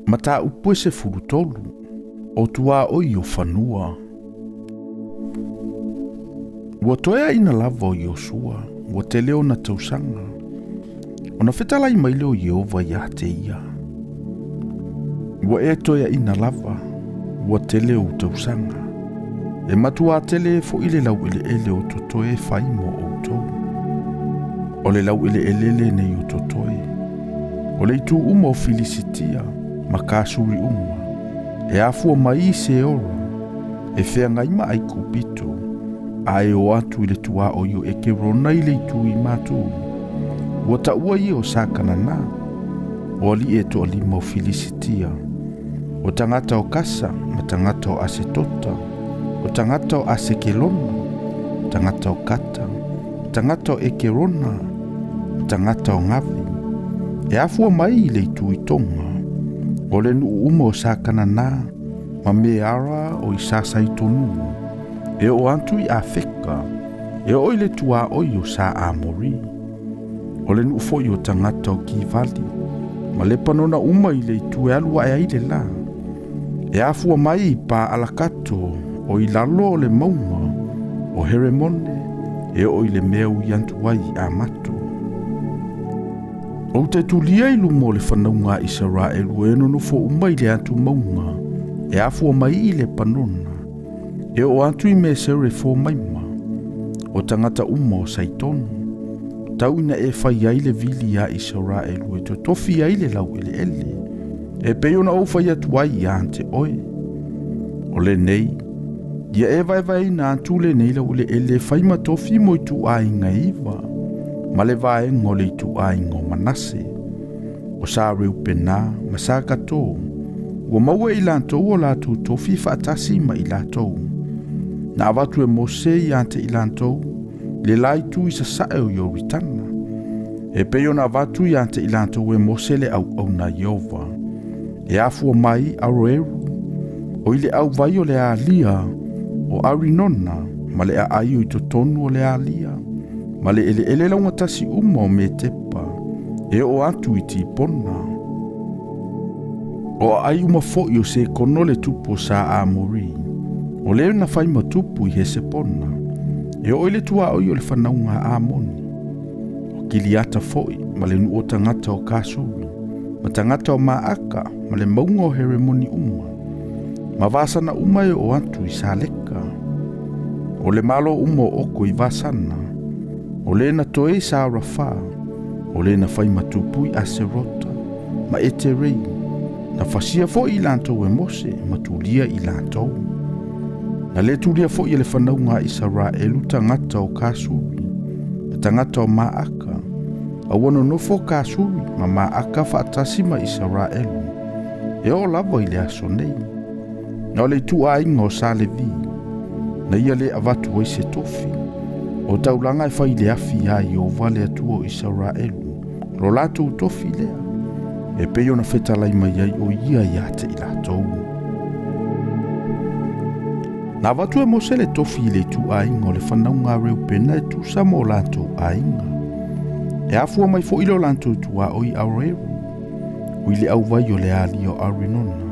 Mataupu e 13, o tuaoi o fanua. Ua toeaina lava o Iosua, ua tele ona tausaga, ona fetalai mai lea o Ieova ia te ia. Ua e toeaina lava, ua tele ou tausaga, e matuā tele foʻi le laueleele o totoe e fai mo outou. O le laueleele lenei o totoe, o le itu uma o Filisitia ma Kasuri uma, e afua mai i Seora, e feagai ma Aikupito, ae o atu i le tuaoi o Ekerona i le itu i matu. Ua taua ia o sa Kanana, o alii e toalima o Filisitia, o tagata o Kasa ma tagata o Asetota, o tagata o Asekelona, tagata o Kata, tagata o Ekerona, tagata o Gavi, e afua mai i le itu i Tonga, o le nuu uma o sa Kanana, ma Meara o i Sasaitonu, e oo atu i Afeka, e oo i le tuaoi o sa Amori. O le nuu foi o tagata o Kivali, ma le panona uma i le itu e alu ae ai le la. E afua mai i pa alakato o i lalo o le mauga o Heremone, e oo i le mea ui atu ai i Amato. Ou te tulia i luma o le fanauga a Isaraelu e nonofo uma i le atu mauga, e afua mai i le panona, e oo atu i Mesere fo maima, o tagata uma o Saitonu, tau ina e fai ai le vili a Isaraelu e totofi ai le laueleele, e pei ona ou fai atu ai ia te oe. O lenei, ia e vaevaeina atu lenei laueleele e fai ma tofi mo ituaiga e 9, ma le vaega o le ituaiga o Manase, o sa Reupena ma sa Kato, ua maua i latou o latou tofi faatasi ma i latou. Na avatu e Mose ia te i latou, le la itu i sasae o Ioritana. E pei ona avatu ia te i latou e Mose le auauna Ieova. E afua mai Aroeru, o i le auvai o le alia, o Arinona, ma le aai o i totonu o le alia, ma le eleele laugatasi uma o Metepa, e oo atu i Tipona. O aai uma foi o Sekono le tupu o sa Amori, o le na fai ma tupu i Hesepona, e oo i le tuaoi o le fanauga a Amoni. O Kiliata foi, ma le nuu o tagata o Kasuri, ma tagata o Maaka, ma le mauga o Heremoni uma, ma Vasana uma e oo atu i Saleka. O le malo uma o Oko i Vasana, o le na toe i sa Rafa, o le na fai ma tupu i Aserota, ma Eterei, na fasia foi i latou e Mose, ma tulia i latou. Na le tulia foi e le fanauga a Isaraelu tagata o Kasuri, ma tagata o Maaka, a ua nonofo Kasuri ma Maaka faatasi ma Isaraelu, e oo lava i le aso nei. Na o le ituaiga o sa Levi, na ia le avatu ai se tofi, o taulaga e fai le afi ia Ieova le Atua o Isaraelu, lo latou tofi lea, e pei ona fetalai mai ai o ia ia te i latou. Na avatu e Mose le tofi i le ituaiga o le fanauga a Reupena e tusa mo latou aiga. E afua mai foi lo latou tuaoi Aroeru, o i le auvai o le alia o Arinona,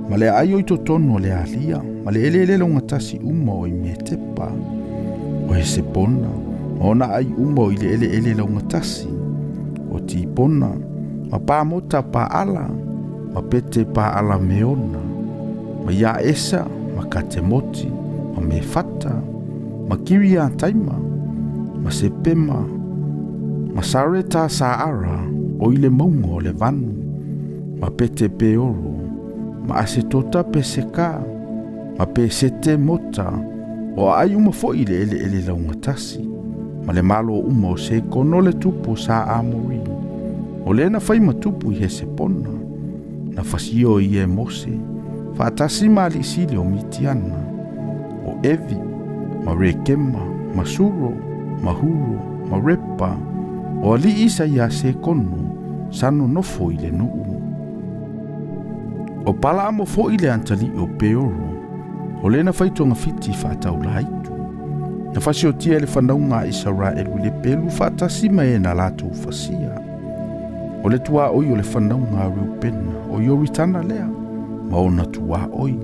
ma le aai o i totonu o le alia, ma le eleele laugatasi uma o i Metepa, o Hesepona, ma ona ai uma o i le eleele laugatasi, o Tipona, ma Pamota Paala, ma Pete Paala Meona, ma Iaesa, ma Katemoti, ma Mefata, ma Kiriataima, ma Sepema, ma Sareta Saara, o i le mauga o le vanu, ma Pete Peoro, ma Asetota Peseka, ma Pesete Mota, o aai uma foi i le eleele laugatasi, ma le malo uma o Sekono le tupu o sa Amori, o le na fai ma tupu i Hesepona, na fasio i e Mose, faatasi ma alii sili o Mitiana, o Evi, ma Rekema, ma Suro, ma Huro, ma Repa, o alii sa ia Sekono, sa nonofo i le nuu. O Palaamo foi le antalii o Peoro, o le na fai togafiti faataulaitu. Na fasiotia e le fanauga a Isaraelu i le pelu faatasi ma e na latou fasia. O le tuaoi o le fanauga a Reupena, o Ioritana lea, ma ona tuaoi.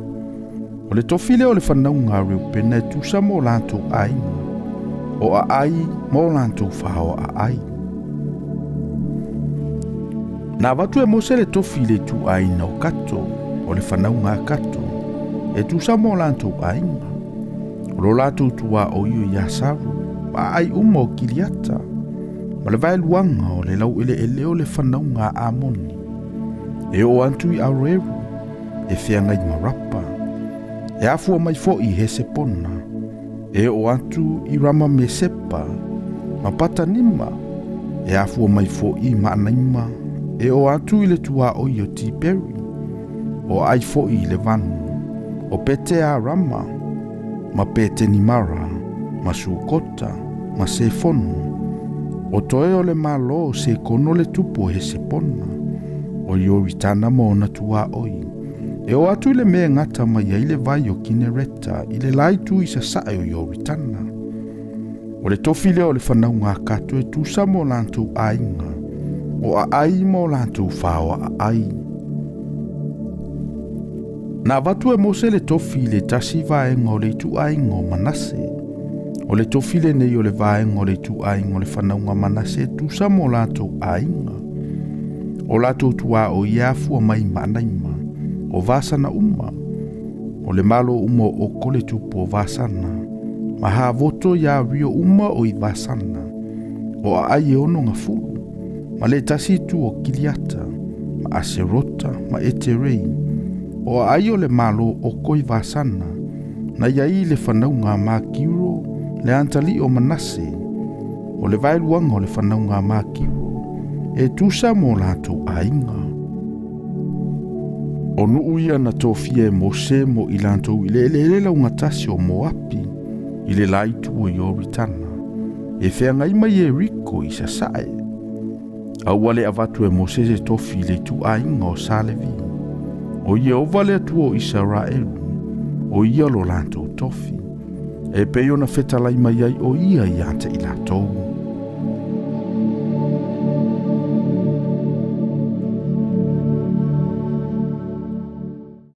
O le tofi lea o le fanauga a Reupena e tusa mo latou aiga, o aai ma o latou faoaai. Na avatu e Mose le tofi i le ituaiga o Kato, o le fanauga a Kato, e tusa mo latou aiga. O lo latou tuaoi o Iasaru, ma aai uma o Kiliata, ma le vaeluaga o le laueleele o le fanauga a Amoni. E oo atu i Aroeru, e feagai ma Rapa, e afua mai foi i Hesepona, e oo atu i Rama Mesepa, ma Patanima, e afua mai foi i Maanaima, e oo atu i le tuaoi o Tiperi, o aai foi i le vanu, o Pete Arama, ma Petenimara, ma Sukota, ma Sefono, o toe o le malo o Sekono le tupu o Hesepona, o Ioritana ma ona tuaoi, e oo atu i le mea e gata mai ai le vai o Kinereta i le la itu i sasae o Ioritana. O le tofi lea o le fanauga a Kato e tusa mo latou aiga, o aai ma o latou faoaai. Na avatu e Mose le tofi i le tasi vaega o le ituaiga o Manase. O le tofi lenei o le vaega o le ituaiga o le fanauga Manase e tusa mo latou aiga. O latou tuaoi e afua mai Maanaima, o Vasana uma, o le malo uma o Oko le tupu o Vasana, ma Havoto ia Rio uma o i Vasana, o aai e ono gafulu, ma le tasi itu o Kiliata, ma Aserota, ma Eterei, o aai o le malo o Oko i Vasana, na iai le fanauga a Makiro, le antali o Manase, o le vaeluaga o le fanauga a Makiro, e tusa mo latou aiga. O nuu ia na tofia e Mose mo i latou i le eleele laugatasi o Moapi, i le la itu o Ioritana, e feagai mai Ieriko i sasae. A ua le avatu e Mose se tofi i le ituaiga o Salevi. O Ieova le Atua o Isaraelu, o ia lo latou tofi, e pei ona fetalai mai ai o ia ia te i latou.